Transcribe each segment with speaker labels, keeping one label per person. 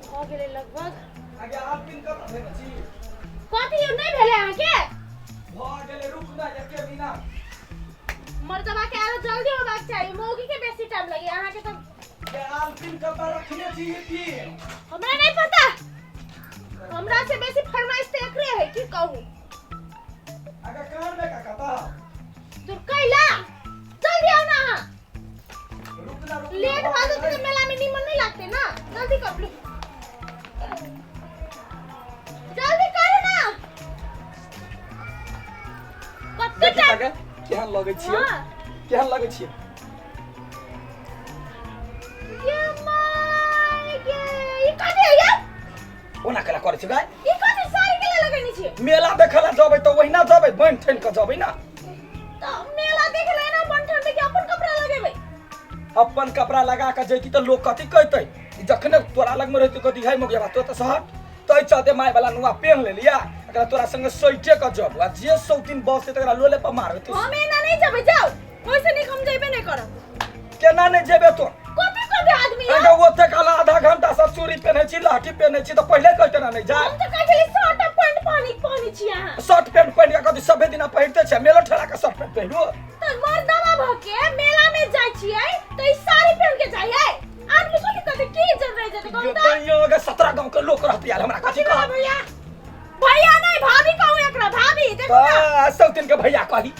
Speaker 1: भऽ गेलै लगभग।
Speaker 2: आगे आब पिन कत भेल छी?
Speaker 1: कथी यौ, नहि भेलै अहाँके?
Speaker 2: भऽ गेलै, रुक ना एके मिनट।
Speaker 1: मर्दबा के आरो जल्दी होबाक चाही, मौगी के बेसी टाइम लगी अहाँके तऽ।
Speaker 2: के आलपिन कत रखने छी की?
Speaker 1: हमरा नहीं पता, हमरा से बेसी फरमाइश तऽ एकरे है, की कहू।
Speaker 2: आगे कान में का कता?
Speaker 1: दूर कैला, जल्दी आओ ना अहाँ।
Speaker 2: रुक ना, रुक ना।
Speaker 1: लेट भऽ जेतै तऽ मेला में नीमन नहीं लागतै ना। जल्दी कर लू, जल्दी करू ना। कते
Speaker 2: देखी
Speaker 1: टाइम
Speaker 2: तके केहन लगै छियै?
Speaker 1: हाँ।
Speaker 2: केहन लगै छियै?
Speaker 1: ये my गे, ई कथी है ये?
Speaker 2: ओना केला करै छै गाय?
Speaker 1: ई कथी साड़ी केला लगेने छियै?
Speaker 2: मेला देखै लए जेबै तऽ ओहिना जेबै, बनि ठनि कऽ जेबै ना।
Speaker 1: तऽ मेला देखे ला एना बन ठन के अपन कपड़ा लगेबै?
Speaker 2: अपन कपड़ा लगा कऽ जैती तऽ लोक कथी कहतै? ई जखने तोरा लगमे रहतै, कथी है मगिया तो तऽ सहट तै चलते माय वाला नुआ पेन लेलिया। एकरा तोरा संगे सैटे कऽ जब आ जे सौतीन बसते तकरा लोले पर मारबै तू।
Speaker 1: हम एना नहीं जेबै, जाउ, ओइसे नीक हम जेबे नहीं करब।
Speaker 2: केना नहि जेबे तो?
Speaker 1: कथी करबै आदमी यौ?
Speaker 2: अरे ओते काल आधा घंटा से चूड़ी पेन्है छी, लाठी पेन्है छी, तऽ पहिले कहते ना नहि जाय।
Speaker 1: हम तऽ कहै छली शर्ट आ पैंट पहिनी पहिनी छी अहाँ।
Speaker 2: शर्ट पैंट पहिन कऽ कथी सभे दिना पहिरते छै? मेलो ठेला के शर्ट पैंट पहिरू?
Speaker 1: तऽ मर्दवा भऽ के मेला में जाइ छियै तऽ ई साड़ी पहिन के जाइ है, आदमी कथी कहतै? की इज्जत रहि जेतै कहू तऽ?
Speaker 2: दैयो गे, 17 गाँव के लोक रहतै आयल, हमरा कथी कह?
Speaker 1: भैया, भैया नहीं, भाभी कहू एकरा, भाभी देखू ना।
Speaker 2: तऽ सौतीन के भैया कही।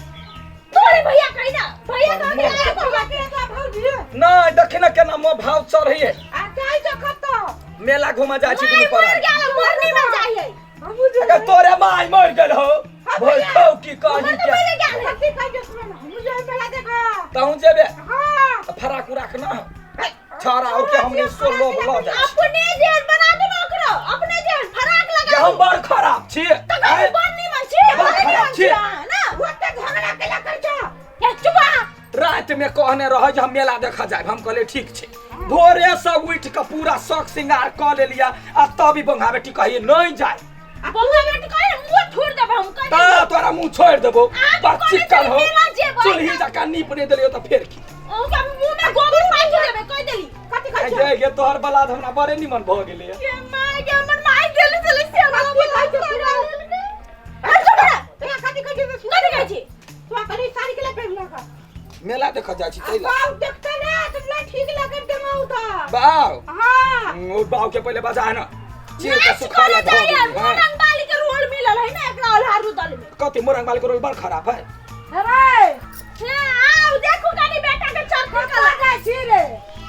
Speaker 1: तोरे भैया कही ना, भैया कह के आया भैया के भौजी।
Speaker 2: नहि, देखी ना केना मोह भाव चढ़ैये।
Speaker 3: आ जाइ जो कतऽ?
Speaker 2: मेला घूमऽ जाइ छी दुनू
Speaker 1: माय
Speaker 2: पर
Speaker 1: मर गेल, मरनी में जाइ है।
Speaker 2: अगर तोरे माय मर गेल हो भोज खाउ की कही?
Speaker 1: हमर तऽ
Speaker 2: के
Speaker 1: मरे गेल है।
Speaker 3: कथी कहै छै सुन, हमहूँ जेबै मेला देखऽ।
Speaker 2: तहूँ जेबे?
Speaker 3: हाँ।
Speaker 2: फराक उराक ना छाड़ा और के हमने सो लोभ लऽ जाइ छी।
Speaker 1: अपने जेहन बना दू ना ओकरो, अपने जेहन फराक
Speaker 2: जे
Speaker 1: लगा
Speaker 2: हम बड़ खराब छी?
Speaker 1: तऽ कहू।
Speaker 2: आँय?
Speaker 1: बड़ निमन छी,
Speaker 2: बड़
Speaker 1: बड़
Speaker 2: खराब
Speaker 1: निमन
Speaker 2: छी।
Speaker 1: छी अहाँ ना।
Speaker 3: ओते झगड़ा केला करै छौ?
Speaker 1: ए, चुप अहाँ।
Speaker 2: राति में कहने रहे जे हम मेला देखऽ जायब, हम कहलियै ठीक छै। भोरे से उठि कऽ पूरा शौक श्रृंगार कऽ लेलियै आ तब ई बंगा बेटी कहिए नहीं जाय।
Speaker 1: बौआ बेटी कहे मुंह छोड़ देबै हम कह।
Speaker 2: ता तोरा मुंह छोड़ देबो।
Speaker 1: अहाँ
Speaker 2: बड़
Speaker 1: कहने
Speaker 2: चिक्कन
Speaker 1: छली
Speaker 2: हो
Speaker 1: मेला जेबै।
Speaker 2: चूल्ही जकाँ नीप नहि देलियौ तऽ फेर की?
Speaker 1: अहूँ के मुंह में गोबर पाथि देबै, कह देली।
Speaker 3: कथी कहै छौ?
Speaker 2: गे गे, तोहर बलाद हमरा बड़े निमन भऽ गेलै।
Speaker 1: के माय के, हमर माय गेल छलै से हमरा
Speaker 3: कथी कहै छौ?
Speaker 1: ए, चुप रह।
Speaker 3: ए, कथी कहै छौ?
Speaker 1: कथी कहै छी?
Speaker 3: तोरा कनी साड़ी केला पहिरलक?
Speaker 2: मेला देखऽ जाइ छी तै लए।
Speaker 3: बाप देखते ने तऽ नहि ठीक लगै देमौ तऽ।
Speaker 2: बाउ?
Speaker 3: हाँ।
Speaker 2: ओ बाउ के पहिले बजा ना, चीर के
Speaker 1: नाच
Speaker 2: सुखा
Speaker 1: करे
Speaker 2: ला धऽ
Speaker 1: जाइए।
Speaker 2: देली, हाँ।
Speaker 1: मोरंग बाली के रोल मिलल है ना एकरा ओल्हा रुदल में।
Speaker 2: कथी मोरंग बाली के रोल बड़ खराब है?
Speaker 3: अरे
Speaker 1: हाँ, आओ देखू कनी बेटा के चरखा
Speaker 3: कतऽ जाइ छी रे?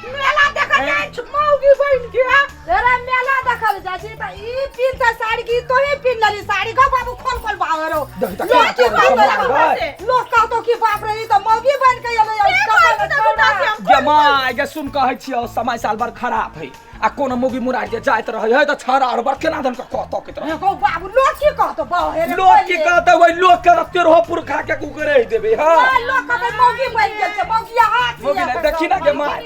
Speaker 3: मेला देखऽ जाइ छी मौगी बनि के। अरे मेला देखल जाइ छी तऽ ई पिन्हतै साड़ी की तोही पिन्ह लेली साड़ी? गो बाबू, खोल खोल बाबू रो।
Speaker 2: देखी तऽ
Speaker 3: लोक
Speaker 2: केना
Speaker 3: की
Speaker 2: कोन
Speaker 3: कहतौ?
Speaker 2: मोरंग है।
Speaker 3: लोक कहतौ कि बाप रे, ई तऽ मौगी बनि के एलै।
Speaker 1: से कहै छी तऽ गुंडा से हम।
Speaker 2: गे माय गे, सुन, कहै छियौ समय साल बड़ खराब है आ कोनो मुगी मुरा जे जाइत रहै है तऽ छाड़ा आर बड़ केना दन के कह तकैत रहै।
Speaker 3: गो बाबू, लोक की कहतौ बाबू रे?
Speaker 2: लोक की कहतै? ओहि लोक के तेरहो पुरखा के कुकरे देबै। हाँ,
Speaker 3: लोक कहतै मौगी बनि गेल छै, मौगिया हाथ।
Speaker 2: मौगी नहि देखी ना गे माय,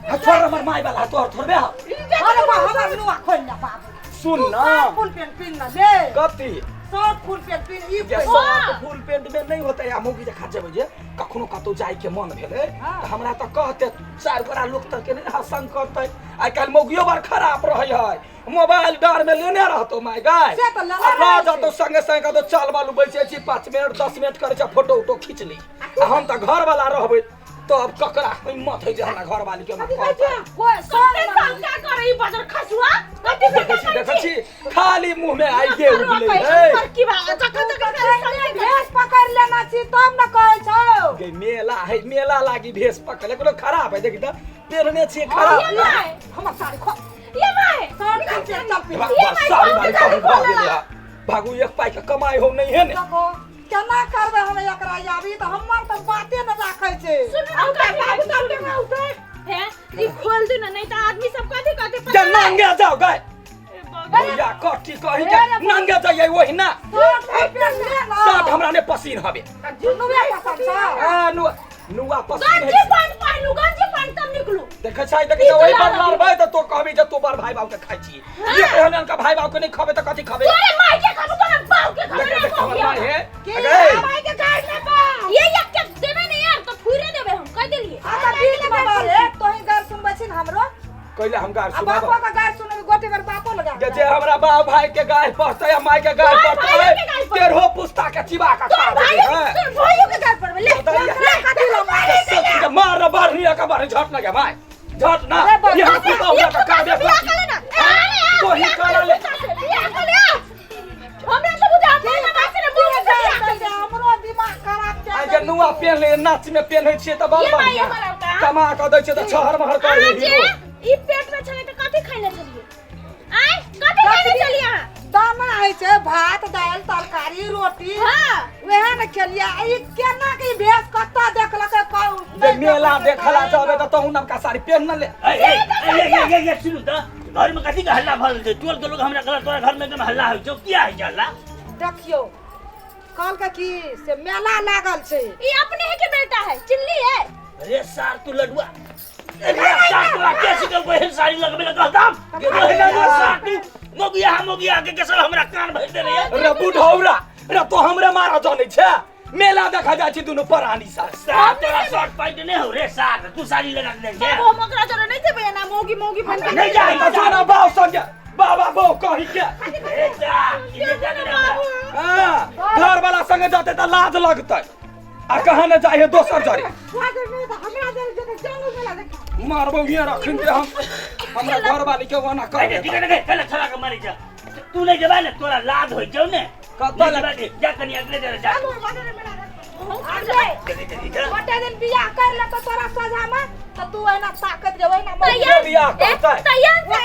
Speaker 2: आ छोड़, हमर माय वाला तोहर थोड़बे हौ।
Speaker 3: अरे बा, हमर नुआ खोल ले बाबू।
Speaker 2: सुन
Speaker 3: तू
Speaker 2: ना।
Speaker 3: शर्ट फुल पेंट पिन्ह ना ले।
Speaker 2: कथी?
Speaker 3: शर्ट फुल पेंट पिन्ह ई
Speaker 2: जे
Speaker 3: पहिर।
Speaker 2: शर्ट फुल पेंट में नहीं होते या मौगी जे खा जेबै, जे कखनो कतौ जाय के मन भेलै
Speaker 3: हाँ।
Speaker 2: तऽ हमरा तऽ कहते चारि गोरा लोक तऽ के नहि हसंग करतै। आइ काल्हि मौगियो बड़ खराब रहै है, मोबाइल डार में लेने रहतो माय गाय।
Speaker 3: से तऽ लेने
Speaker 2: आ लऽ
Speaker 3: रहै
Speaker 2: जतो
Speaker 3: छै।
Speaker 2: संगे संगे कहतो चल बालू, बैसै छी 5 मिनट 10 मिनट करै छै, फोटो उटो खींच ली आ हम तऽ घर वाला रहबै तब ककरा हिम्मत है जे हमरा घर वाली के हमरा कहतै?
Speaker 3: कोइ
Speaker 1: कते
Speaker 3: संग
Speaker 1: शंका करे ई बजर खसुआ, कथी
Speaker 2: देखै
Speaker 1: शंका
Speaker 2: छी, देखै
Speaker 1: करै छी?
Speaker 2: छी, खाली मुँह में आइ गे उगलै है।
Speaker 1: की बा जखन तक खाली शंका करे।
Speaker 3: भेष पकड़ लेना छी तब न कहै छौ।
Speaker 2: गे मेला है, मेला लागी भेष पकड़ले कोनो खराब है? देखी तऽ पेरने छियै खराब।
Speaker 1: ये माय,
Speaker 3: हमर साड़ी खो।
Speaker 1: ये my,
Speaker 3: shirt full पेंट चल पिन्ह।
Speaker 1: ये माय,
Speaker 2: सारी
Speaker 1: कौन
Speaker 2: बारी
Speaker 1: के साड़ी
Speaker 2: कहूँ भऽ गेलै
Speaker 1: खोलला?
Speaker 2: हा। भागू, एक पाइ के कमाइ हो नहीं है ने।
Speaker 3: देखो केना करबै हम एकरा आबी तऽ हमर तऽ बाते न राखै छै।
Speaker 1: सुनू ना, कथी बाबू तब केना उठे हे, ई खोल दू ना, नहीं तऽ आदमी सब कथी कहते
Speaker 2: जे
Speaker 1: पता नहीं।
Speaker 2: नंगे जाओ गए भैया, कथी कही के नंगे जाइए ओहि ना।
Speaker 3: शर्ट फुल पेंट ले ना।
Speaker 2: शर्ट हमरा ने पसीन हवे।
Speaker 3: नुए पसंद छौ?
Speaker 2: आ नुआ नुआ पसीन
Speaker 1: गंजी
Speaker 2: है।
Speaker 1: पैंट पहिनू, गंजी पैंट तब निकलू।
Speaker 2: देखै छै, देखै छै, ओहि पर लड़बै तऽ तो कहबी जे तू बड़ भाई बाबू के खाइ छी। ये एहन के भाई बाबू के नहीं खबे तऽ कथी खबे?
Speaker 1: तोरे माय के खाबू, तोरे बाप के खाबू।
Speaker 2: देख
Speaker 1: रे
Speaker 2: देख हमर
Speaker 1: मौगिया।
Speaker 2: माय हे
Speaker 3: के
Speaker 2: अगे
Speaker 3: माय के गाड़ ले बा।
Speaker 1: ये एक के देबे नहीं यार तो फुरे देबे, हम कह देलिए।
Speaker 3: आ तऽ बीच में बारे तोही गार सुनबै छी ने हमरो?
Speaker 2: कैले हम गार
Speaker 3: आ
Speaker 2: सुनाब?
Speaker 3: बापो के गार सुनबै, गोटी। शर्ट एकर बापो लगा
Speaker 2: जे जे हमरा बाप भाई के गाय पड़तै आ माय के गाय
Speaker 1: तोहर भाइयो के
Speaker 2: पड़तै
Speaker 1: गाय पड़तै।
Speaker 2: तेरहो पुस्ता के चिबा के खा
Speaker 1: तोर भाई
Speaker 2: देबै हैं।
Speaker 1: तोर भाइयो के गाल पड़बे ले
Speaker 2: बताइए।
Speaker 1: ले कथी लो मारे
Speaker 2: सब के मार रे बाढ़नी का बाढ़नी झट ना के भाई झट ना
Speaker 3: अरे बस,
Speaker 2: यहाँ पुतोह हमरा के का
Speaker 1: बियाह
Speaker 2: देख
Speaker 1: कर ले ना अरे आ,
Speaker 2: तोही
Speaker 1: बियाह
Speaker 2: करा ले।
Speaker 1: बियाह कर ले आ। हमरा तो बुझा ना बात ने बोल के बियाह कर ले।
Speaker 3: हमरो दिमाग खराब
Speaker 2: आइ के नुआ पेन ले नाच में पेन्है छियै तऽ बड़
Speaker 1: ये माई
Speaker 2: बढ़िया
Speaker 1: हमर औका।
Speaker 2: कमा कऽ दै छियै तऽ छहर महर कर
Speaker 1: अहाँ जे ई पेट में छलै तऽ कथी खैले छलियै आय कथी खैले छलियै अहाँ
Speaker 3: दाना होइ छै भात दालि तरकारी रोटी
Speaker 1: हाँ
Speaker 3: वएह ने खेलियै आ ई केना के ई भेष कतऽ देखलकै कहू
Speaker 2: जे मेला देखला जाबे तऽ तहु नवका साड़ी पेन न ले
Speaker 4: ए, ए, ए, ए, ए, ए, ए, सुनू तऽ घर में कथी के हल्ला भऽ रहल छै टोल के लोग हमरा कहलक तोरा घर में एकदम हल्ला होइ छौ किया होइ छै हल्ला
Speaker 3: देखियौ कहलकै कि से मेला लागल छै
Speaker 1: ई अपने ही के बेटा है चिल्ली है
Speaker 4: अरे सार तू लडुआ अरे सार तोरा के सिखल एहन साड़ी लगबे लए कहताम ओहिना सार तू मोगिया मोगिया के के सब हमरा कान भरि देले ये
Speaker 2: रे बुढ़ौरा रे तो हमरे मारा जानै छै मेला देखा जाइ छै दुनू प्राणी सा
Speaker 4: सार तोरा शर्ट पैंट नहि हो रे सार तू साड़ी लगा के जाइ
Speaker 1: बाबू हम ओकरा जरे नहीं जेबै ना मौगी मौगी बन के
Speaker 4: नहीं जाइ
Speaker 2: तऽ जाना बाप संगे बाबा बो कही के
Speaker 4: ए जा इने जा के हमरा।
Speaker 2: हाँ घर वाला संगे जते तऽ लाज लगतै आ कहाँ ने जाइ है दोसर जरे मारबो हियाँ रखिन ते हम हमरा घर वाली के ओना कर
Speaker 4: अरे ठीक है ना कल छड़ा के मारी जा तू नहीं जेबा ने तोरा लाज होइ छौ ने
Speaker 2: कतऽ
Speaker 4: नहीं जेबा ने, जा कनी अगले जरा जा चली चली जा
Speaker 3: गोटे दिन बियाह कर ले तो तोरा सजा में तो तू एना ताकत के ओहिना मर
Speaker 2: के बियाह करतै?
Speaker 1: तैयार से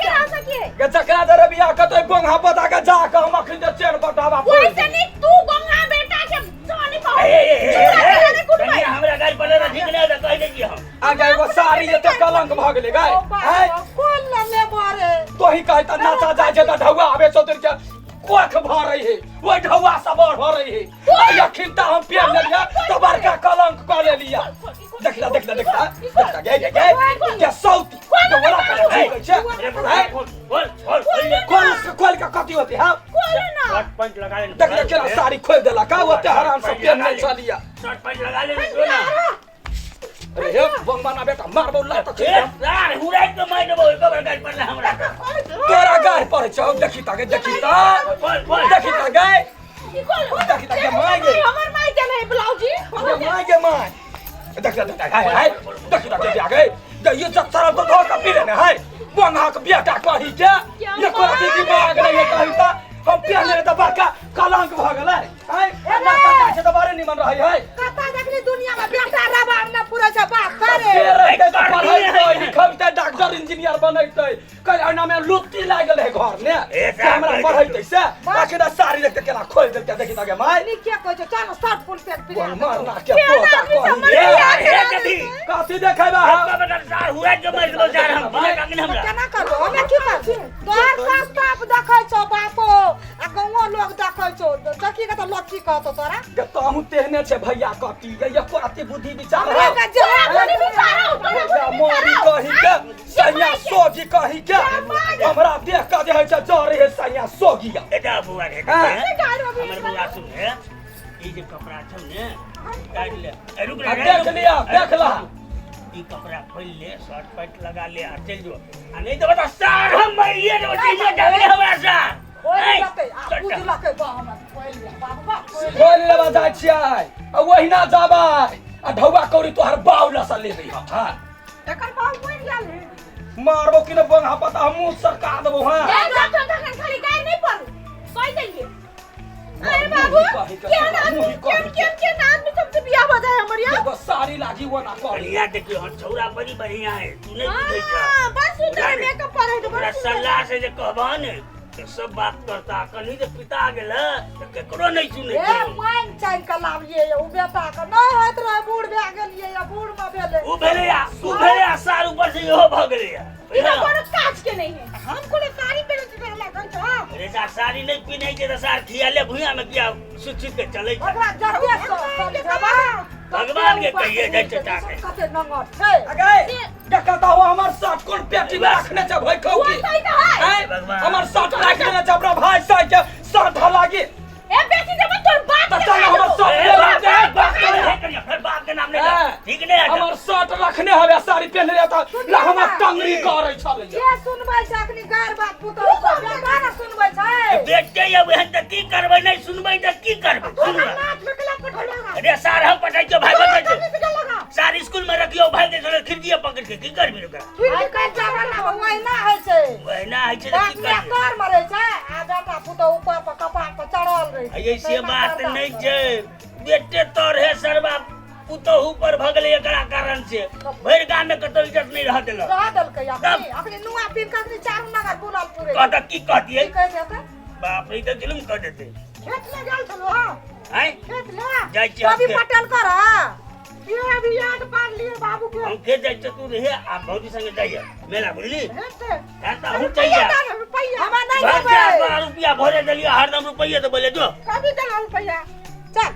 Speaker 1: के रह सकिए
Speaker 2: के जकरा जरे बियाह करतै गोंगा बता के जा के हम अखन जे चेन बटावा
Speaker 1: वैसे नहीं तू गंगा बेटा के जानी पाओ
Speaker 4: ए, ए, ए, ए, ए,
Speaker 1: नहीं कुटबै
Speaker 4: कनिया हमरा गाड़ी पर ना ठीक नहीं त कहि दै छी हम
Speaker 2: आगे एगो साड़ी एते कलंक भऽ गेलै गाय आँय
Speaker 3: कोन ले ले बारे
Speaker 2: तोही कहै तऽ नाचा जाइ छै तऽ ढौआ आबे चौधरी के कोख भरै है ओहि ढौआ से बड़ भरै है आ अखिन तऽ हम पेन लेलियै तऽ बड़का कलंक कऽ लेलियै देखला देखला देखला देखला गे गे गे के सौती के ओला करे छै छै
Speaker 4: अरे बोल
Speaker 2: आँय?
Speaker 4: बोल बोल बोल बोल
Speaker 2: खोल से खोल के कथी होती हाँ
Speaker 1: खोलो ना
Speaker 4: शर्ट पैंट लगा ले
Speaker 2: देख ले केना साड़ी खोल देलक आ ओते हराम से पेन नहि छलियै
Speaker 4: शर्ट पैंट लगा ले तो ना
Speaker 2: अरे हे बंगबाना बेटा मारबौ लात
Speaker 4: ए यार हुराइ के मारि देबो एको बेर गाड़ी पर हमरा
Speaker 2: तोरा गाड़ पड़ै छौ देखी ताके देखी ता
Speaker 4: बोल बोल
Speaker 2: देखी ता गाय
Speaker 1: ई खोलो
Speaker 2: देखी ता के माय गे
Speaker 1: हमर माय के नहीं ब्लाउज जी
Speaker 2: गे माय गे माय देख देख देख हाय हाय देखी ता के बिया गए दे ये जब सारा तो धो के पी लेने हाय बंगा के बेटा कही के ये कोरा के दिमाग नहीं है कही ता हम पहले त बड़का कलंक भ गेलै हाय ना कटा छै त बड़े निमन रहै है
Speaker 3: कता देखली दुनिया में बेटा रबाब न पूरे छै बाप करे
Speaker 2: के रहतै त पढ़ैतै लिखैतै डॉक्टर इंजीनियर बनैतै कहि एना में लुत्ती लागल है घर ने से हमरा पढ़ैतै से आखिर साड़ी देखते केना खोलि देलकै देखी तके माय
Speaker 3: नी के कहै छै चल शर्ट फुल पेंट पिन्हा
Speaker 2: मार ना के पोता कही
Speaker 4: ए यार हे कथी
Speaker 2: कथी देखेबा हम
Speaker 4: बेटा सार हुराइ के मारि देबो सार हम बिना कांगने हमरा
Speaker 3: केना करबो हमे की करबो तोहर सास बाप देखै छौ बापो आ गाँवो लोग देखै छौ देखी के तऽ लोग की कहतौ तोरा
Speaker 2: के तहु तेहने छै भैया कथी ये एको अति बुद्धि विचार
Speaker 3: हमरा के जे
Speaker 1: तोरा विचार हौ, तोरा
Speaker 2: या मोरी कही के सैया सोगी कही के हमरा देख के जे है छै जरे है सैया सोगिया
Speaker 4: एटा बुआ रे
Speaker 2: हाँ।
Speaker 4: हमर बुआ सुन हे ई जे कपड़ा छौ ने काटि ले ए, रुक रे
Speaker 2: आ देख लिया देख ला
Speaker 4: ई कपड़ा खोल ले शर्ट पैंट लगा ले आ चल जो आ नहीं तो बता सार हम मरिए देबो चल जागले हमरा सार
Speaker 3: खोलि
Speaker 4: ए,
Speaker 3: लेतै आ
Speaker 4: शर्ट-
Speaker 3: बुझलकै बा हमरा खोलि ले बाबू बा खोलि ले।
Speaker 2: खोल लेबा जाइ छियै आ ओहिना जाबै आ ढौआ कौड़ी तोहर बाउल से लेबै हम हाँ
Speaker 3: एकर बाप मरि गेल हे
Speaker 2: मारबो कि ने बंगा पता हम मुंह सरका देबो हाँ
Speaker 1: ए डॉक्टर तखन खाली गाय नहीं पड़ू कहि देलिए अरे बाबू केहन आदमी केहन केहन केहन आदमी सबसे बियाह भऽ जाय हमर यार
Speaker 2: एगो साड़ी लागी ओना कर
Speaker 4: बढ़िया देखियो हम छौड़ा बड़ी बढ़िया है तू नहीं बुझै छ
Speaker 1: हां बस सुंदर है मेकअप पर है तो
Speaker 4: ओकरा
Speaker 1: बस सुंदर
Speaker 4: सलाह से जे कहबह ने तऽ सब बात करता कनी जे पिता गेल तऽ केकरो नहीं सुनै
Speaker 3: ए
Speaker 4: छै
Speaker 3: मान चाइन के लाबियै उ बेटा के नहि होइत रहै बूढ़ भए गेलियै या बूढ़ मे भेलै
Speaker 4: उ भेलै आ उ भेलै आ सार ऊपर से इहो भऽ गेलै
Speaker 1: ई तो कोनो काज के नहीं है
Speaker 3: हम कोनो साड़ी पहिरै छी हमरा कहै छौ
Speaker 4: रे सार साड़ी नहीं पिन्है छै तऽ सार खियाले भुइयाँ मे किया सुति के चलै छै
Speaker 3: ओकरा जते समझेबा
Speaker 4: भगवान के कहिए जाइ छै टाके।
Speaker 3: कते नंगर छै
Speaker 2: अगे देखा तो हमर शर्ट कोन पेटी में रखने छै भाई कहू की
Speaker 1: वो सही तऽ है
Speaker 2: आँय?
Speaker 4: भगवान।
Speaker 2: हमर शर्ट राखि देने छै अपना भाई साहब के शर्ट लागी
Speaker 1: ए बेटी जब तोर बाप
Speaker 2: तऽ
Speaker 1: के
Speaker 2: चल हमर शर्ट
Speaker 4: ए,
Speaker 2: ले
Speaker 4: बाप
Speaker 2: ले
Speaker 4: के बाप के नहीं करियो, फेर बाप के नाम नहीं
Speaker 2: हाँ।
Speaker 4: ले। ठीक नहीं है
Speaker 2: हमर शर्ट रखने हवे साड़ी पेन्हले रहे त ला हमर टंगरी करै छलै।
Speaker 3: के सुनबै छै अखनी गार बात पुतोह के? बेटा ने सुनबै छै।
Speaker 4: बेटे ये एहन तऽ की करबै, नहि सुनबै तऽ की करबै? सुनबै।
Speaker 1: नाच में कला पठौला।
Speaker 4: अरे सार हम पठाइ छियौ, भाय बचै छौ।
Speaker 1: से लगा।
Speaker 4: सार स्कूल में रखियौ, भाय के छलै खिड़कीए पकड़ के की करबी ओकरा?
Speaker 3: आइ काल्हि जमाना मे ओहिना होइ छै।
Speaker 4: ओहिना होइ छै तऽ
Speaker 3: बाप
Speaker 4: की
Speaker 3: माय
Speaker 4: करबी?
Speaker 3: तर मरै छै आ बेटा पुतोह ऊपर पर कपार पर चढ़ल रहै छै।
Speaker 4: ऐसे बात नहि छै, बेटे तर हे सरबा पुतोहु पर भऽ गेलै, एकरा कारण से भरि गाम में कतौ इज्जत नहि रह देलक।
Speaker 3: रह देलकै। अखनी अखनी नुआ पिन के अखनी चारू नगर बुलल पूरे।
Speaker 4: कहता की कहतियै?
Speaker 3: की कहै छै?
Speaker 4: बाप रे, ई तऽ जुलुम कऽ देतै।
Speaker 1: खेत में गेल छलो हां?
Speaker 4: आँय?
Speaker 1: खेत ले
Speaker 4: जाइ छी हम
Speaker 3: कभी
Speaker 4: खेत।
Speaker 3: पटेल कर।
Speaker 1: ये अभी याद पार लिए बाबू के।
Speaker 4: हम खेत जाइ छी, तू रहे आ भौजी संगे जाइए मेला, बुझली?
Speaker 1: खेत से
Speaker 4: हँ तऽ हम चलि
Speaker 1: रुपैया
Speaker 4: जायब।
Speaker 1: दे, रुपैया।
Speaker 3: हमरा नहि
Speaker 4: भरि
Speaker 3: देबै।
Speaker 4: तोरा रुपया भरे देलियो, हरदम रुपैये तऽ बोले जो।
Speaker 1: कभी देला रुपैया?
Speaker 3: चल।